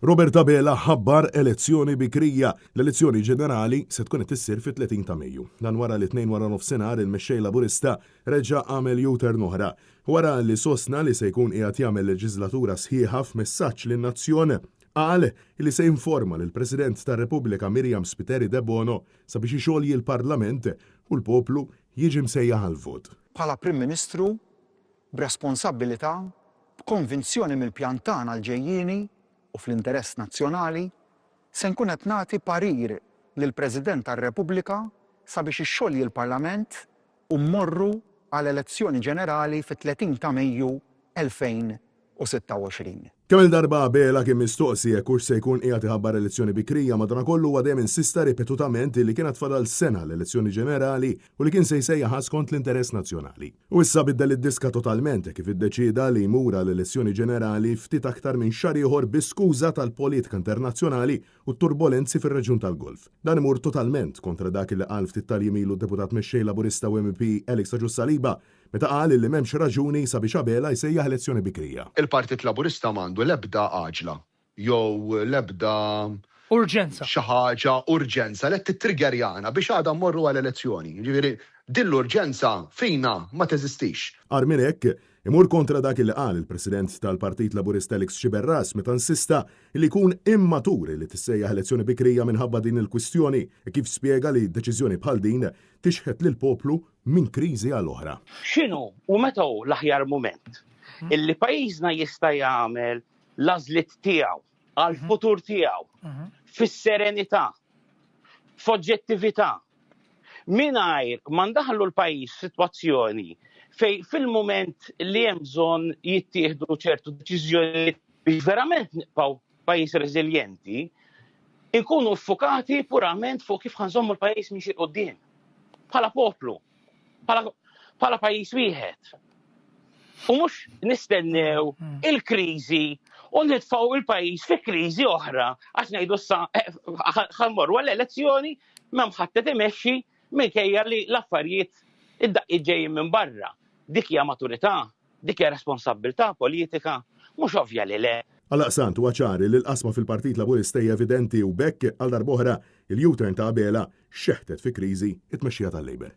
Robert Abela ħabbar elezzjoni bikrija. L-elezzjoni ġenerali se tkun qed issir fit-30 ta' Mejju. Dan wara li t-Tnejn waranofsinhar il-Mexxej Laburista reġa' għamel U-turn oħra. Wara li sostna li se jkun qiegħed jagħmel leġiżlatura sħiħa f'messaġġ lin-nazzjon, qal li se jinforma lill-President tar-Repubblika Miriam Spiteri Debono sabiex ixolji l-Parlament u l-poplu jiġi msejjaħ għall-vot. Bħala Prim Ministru, b'responsabbilità, b'konvinzjoni mill-pjan tagħna għall-ġejjieni u fl-interess nazzjonali, se nkun qed nagħti parir lill-President tar-Repubblika sabiex ixxolji l-Parlament u mmorru għal elezzjoni ġenerali fit-30 ta' Mejju 2026. Kemm-il darba Abela kien mistoqsi jekk hux se jkun qiegħed iħabbar elezzjoni bikrija, madankollu huwa dejjem insista ripetutament li kien għad fadal sena l-elezzjoni ġenerali u li kien se jsejjaħha skont l-interess nazzjonali. U issa biddel id-diska totalment hekk kif iddeċieda li jmur għal elezzjoni ġenerali ftit aktar minn xahar ieħor bi skuża tal-politika internazzjonali u t-turbolenzi fir-reġjun tal-Golf. Dan imur totalment kontra dak li qal ftit tal-jiem ilu d-Deputat Mexxej Laburista u MEP Alex Agius Saliba meta qal li m'hemmx raġuni sabiex Abela jsejjaħ elezzjoni bikrija. Il-Partit Laburista m'għandu l-ebda għaġla jew l-ebda Urġenza. xi ħaġa urġenza li qed tittriggerjana biex għada mmorru għal elezzjoni. Jiġifieri din l-urġenza fina ma teżistix. Agħar minn hekk, imur kontra dak li qal il-President tal-Partit Laburista Alex Sciberras meta insista li jkun immatur li tissejjaħ elezzjoni bikrija minħabba din il-kwistjoni, kif spjega li deċiżjoni bħal din tixħet lill-poplu minn kriżi għal oħra. X'inhu u meta hu l-aħjar mument illi pajjiżna jista' jagħmel l-għażliet tiegħu għall-futur tiegħu fis-serenità, f'oġġettività, mingħajr ma ndaħħlu l-pajjiż f'sitwazzjoni fejn fil-mument li hemm bżonn jittieħdu ċertu deċiżjonijiet biex verament nibqgħu pajjiż reżiljenti, inkunu ffukati purament fuq kif ħa nżommu l-pajjiż miexi 'l quddiem. Bħala poplu, bħala pajjiż wieħed. U mhux nistennew hmm. il-kriżi u nitfgħu il-pajjiż fi kriżi oħra għax ngħidu issa eh, ħammorru għall-elezzjoni m'hemm ħadd qed imexxi minkejja li l-affarijiet id-daqqiet ġejjin minn barra. Dik hija maturità, dik hija responsabbiltà politika, mhux ovvja li le. Għaldaqstant huwa ċar li l-qasma fil-Partit Laburista hija evidenti u b'hekk għal darb'oħra il-U-turn ta' Abela xeħtet fi kriżi t-tmexxija tal-Labour.